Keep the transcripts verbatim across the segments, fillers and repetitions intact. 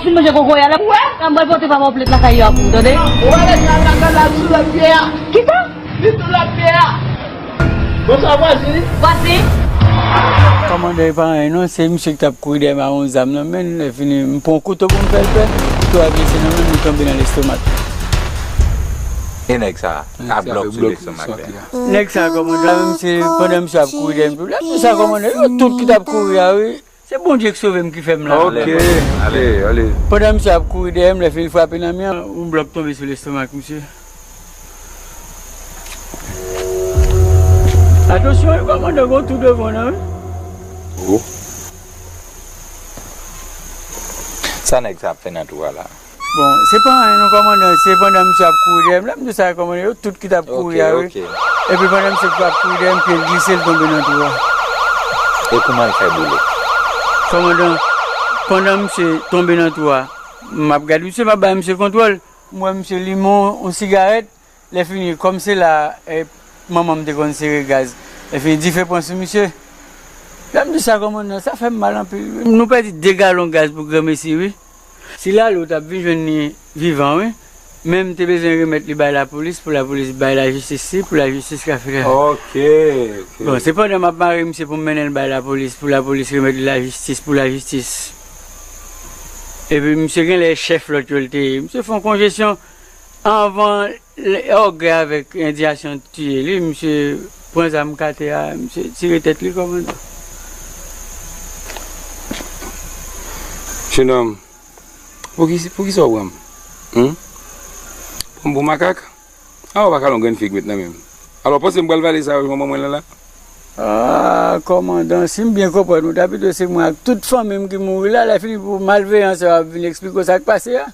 Fin manje kokoye a la. Wè. An pral pote papa w plent lakay yo a pou ou, tande? Ou wè nèg la, la, la, la, sou lòt pye a. Kisa? Li sou lòt pye a. Bonswa, vwazen. Vwazen. Kòmandan, e pa anyen non, se misye ki t ap kouri dèyè m ak yon zam nan men l, lè fini, m pran yon kouto pou m fè l pè, kouto a blese nan men m, li tonbe nan lestomak. E nèg sa a, a blòk sou lestomak li. Nèg sa a, kòmandan, misye, pandan misye ap kouri dèyè m, lè misye sa, kòmandan, yo tout ki t ap kouri a, wi. Se Bondye ki sove m ki fè m la. Ok, ok, ale. Pandan misye ap kouri dèyè m, lè fini frape nan mi an, yon blòk tonbe sou lestomak misye. Atansyon, wi, kòmandan, gon tou devan w nan, wi. Oh. Sa nèg sa ap fè nan twou a la? Bon, se pa anyen non, kòmandan, se pandan misye ap kouri dèyè m, lè m di sa, kòmandan, yo tout ki t ap kouri a, wi. Ok, ok. Epi pandan misye ap kouri dèyè m, pye l glise, l tonbe nan twou a. E kouman l fè boule? Kòmandan, pandan misye tonbe nan twou a, m ap gade misye, m ap bay misye kontwòl, m wè misye limen yon sigarèt, lè fini, kòm se la, eh, manman m te konn sere gaz, lè fini, dife pran sou misye. Lè m di sa, kòmandan, sa fè m mal anpil, wi. Nou pèdi de galon gaz pou granmesi, wi. Si Lalo t ap vin jwenn li vivan, wi. Men m te bezwen remèt li bay lapolis, pou lapolis bay lajistis li, pou lajistis ka fè travay. Ok, ok. Bon, se pandan m ap mare misye pou m mennen l bay lapolis, pou lapolis remèt li lajistis, pou lajistis. Epi misye genlè chèf lòt yo l te ye. Misye fè yon konjesyon anvan lè ògèy avèk endiyasyon tiye li, misye pran zam kate a, misye tire tèt li, kòmandan. Jenòm, Poukisa, poukisa w pran m? Humm? Pran m pou makak? A, ou pa ka lon grenn fig met nan men m. Alò, w panse m pral vale sa yo manman mwen lan la? Ah, kòmandan, si m byen konprann ou, ta pito se mwen ak tout fanmi m ki mouri la, lè fini pou malveyan sa yo ap vin eksplike w sa k pase a?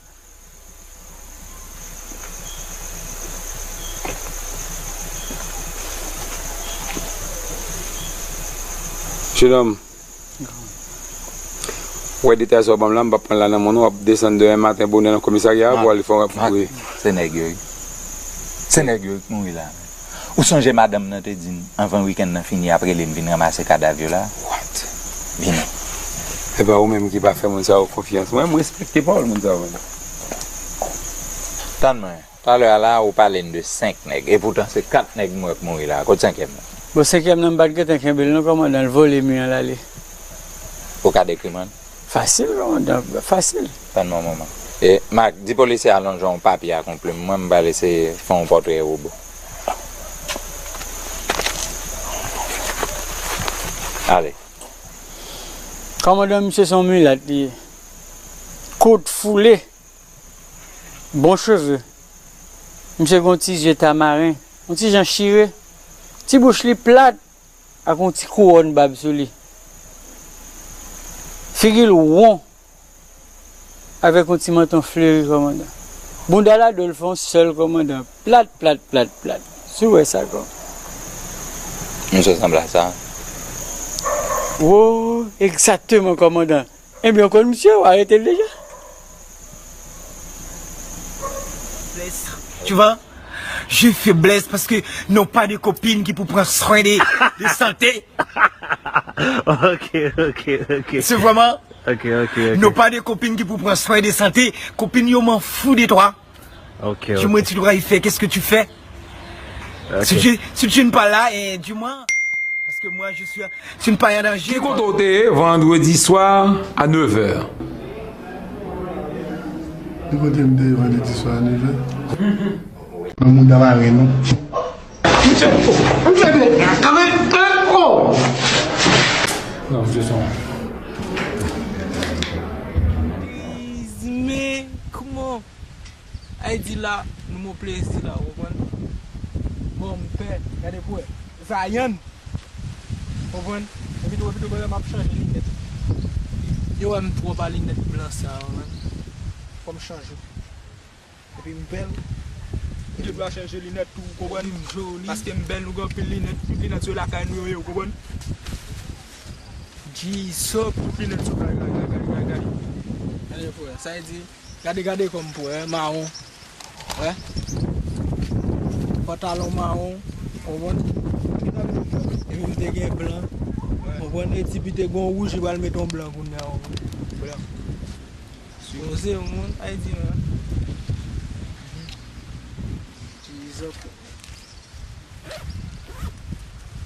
Jenòm, ou wè detay sa w ban m la, m p ap pran l la nan men w non, w ap desann demen maten bonè nan komisarya a pou w ale fè yon rap pou... Se nèg yo, wi. Se nèg yo ki mouri la. Ou sonje madanm nan te di n, anvan wikenn nan fini, ap rele n vin ranmase kadav yo la? What? Vini. Epa ou menm ki pa fè moun sa yo konfyans. Mwen, m respekte pawòl moun sa yo, menm. Tann mwen. Talè a la, ou pale n de senk nèg, epoutan se kat nèg m wè k mouri la. Kot senkyèm nan? Bon, senkyèm nan, m pa t gentan kenbe l non, kòmandan, l vole mi an l ale. Ou ka dekri m? Fasil, kòmandan, fasil. Tann mwen yon moman. E, Mak, di polisye a lonje yon papye ak yon plim, mwen, m pral eseye fè yon pòtre wobo. Ale. Kòmandan, misye se yon milat li ye. Kout foule. Bon cheve. Misye gen yon ti zye tamaren, yon ti jan chire, ti bouch li plat, ak yon ti kouwòn bab sou li. Figi l won, avèk yon ti manton fleri, kòmandan. Bounda l a do l fè yon sèl, kòmandan. Plat, plat, plat, plat. Si w wè sa, kòm... Misye sanble a sa. Wo, egzakteman, kòmandan. Ebyen, w konn misye, w arete l deja. Bless. Tu vois? Je fais bless parce que n'ont pas de copine qui pour prendre soin de, de santé. Ok, ok, ok. C'est vraiment... Ok, ok, ok. N'ont pas de copine qui pour prendre soin de santé. Copine, yo m'en fous de toi. Ok, ok. Dis-moi, tu dois y faire. Qu'est-ce que tu fais? Ok. Si tu, si tu n'es pas là, eh, dis-moi. Parce que moi, je suis, tu n'es pas en danger. Ki kote w te ye vandredi swa a nèf è? Ki kote m te ye vandredi swa a nèf è? Nan moun nan mare, non? Misye, misye te kanpe, kanpe, oh! Non, misye son. Men, kòman? Ay di la, nou mon plezi la, ou konprann? Bon, m pè, gade pou wè. Zayann! Konprann? Epi tou, epi tou, pandan m ap chanje linèt. Yo wè m twòp a linèt blan sa, konprann? Fò m chanje. Epi m bèl. M te dwe chanje linèt tou, konprann? Epi m joli. Paske m bèl, nou gen anpil linèt. Tout linèt se lakay nou yo ye, ou konprann? G-Sop. Tout linèt se lakay, gade, gade, gade, gade. Gade pou wè. Sa vle di, gade, gade kòm pou wè, mawon. Wè. Pantalon mawon, konprann? Epi m te gen blan. Konprann? E ti pite gon wouj, li pral met yon blan kounye a, konprann? Blan. Poze yon moun, ay di, man. Jesus.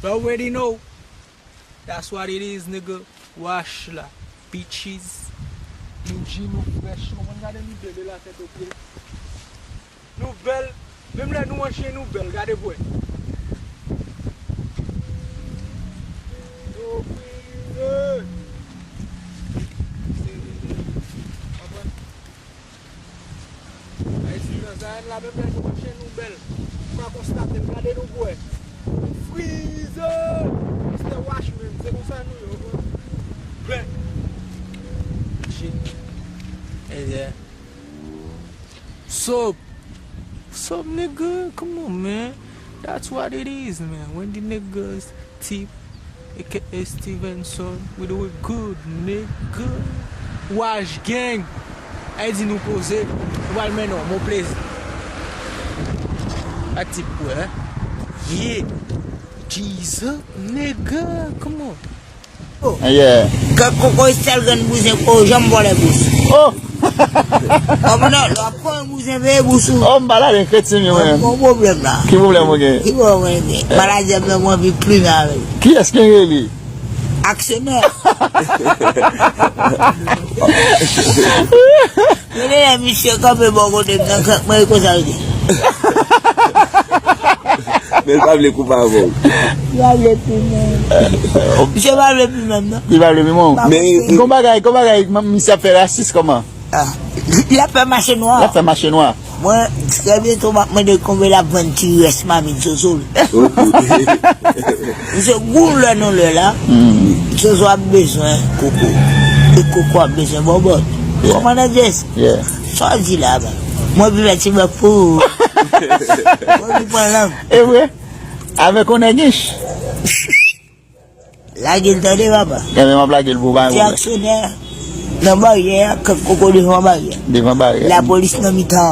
You already know. That's what it is, nigga. Wash la, bitches. Nou jean nou fresh. Ou konn gade nou bebe la tèt o pye. Nou bèl. Menm lè nou an chen, nou bèl. Gade bwè. Nou frize. Konprann? Ayiti nan Zayann la, menm lè nou an chen, nou bèl. Ou ka konstate l, gade nou bwè. Nou frize. Mister Wash menm, se konsa nou ye, konprann? Bèl. Shit. Hey there. Sup? Sup, nigga? Come on, man. That's what it is, man. When the niggas tip, A K A Stevenson, we do it good, nigga. Wash gang. Ay di nou poze. Nou pral mennen w, mon plezi. Ak tip pou, eh? Yeah. Jesus, nigga. Come on. Oh. Yeah. Kèk kokoy sèl grenn bouzen ko janm vòlè bous. Oh. Kòm non, lè w ap pran yon bouzen veye bous ou. Oh, m pa la den kretyen yo menm. Yon pwoblèm la. Ki pwoblèm ou gen? Ki pwoblèm ou gen? Maladi ap nan mwen anvi plim avè l. Kiyès ki rele? Aksyonè. Rele lè misye kanpe bò kote m nan, kèk mwen konsa l di. Men l pa vle koupe avè w. Li pa vle pi menm. Misye pa vle pi menm, non. Li pa vle pi menm. Men gon bagay, gon bagay, misye ap fè rasis kòman? Ah. L ap fè mache nwa. L ap fè mache nwa. Mwen, trè byento, m ap mande konbyen l ap vann ti rès mamit Soso l. Misye gou lè nou lè la. Soso ap bezwen koko. E koko ap bezwen bòbòt. Kòmandan Jess. Sa w di la, ba? Mwen pi fè ti bèk pou ou. Mwen pi pran lang. E vre? Avèk yon nèg ich. Lage l tande, papa. Ebyen, m ap lage l pou w, pa gen pwoblèm. Ti aksyonè nan baryè a, kèk koko devan baryè a. Devan baryè a. Lapolis nan mitan.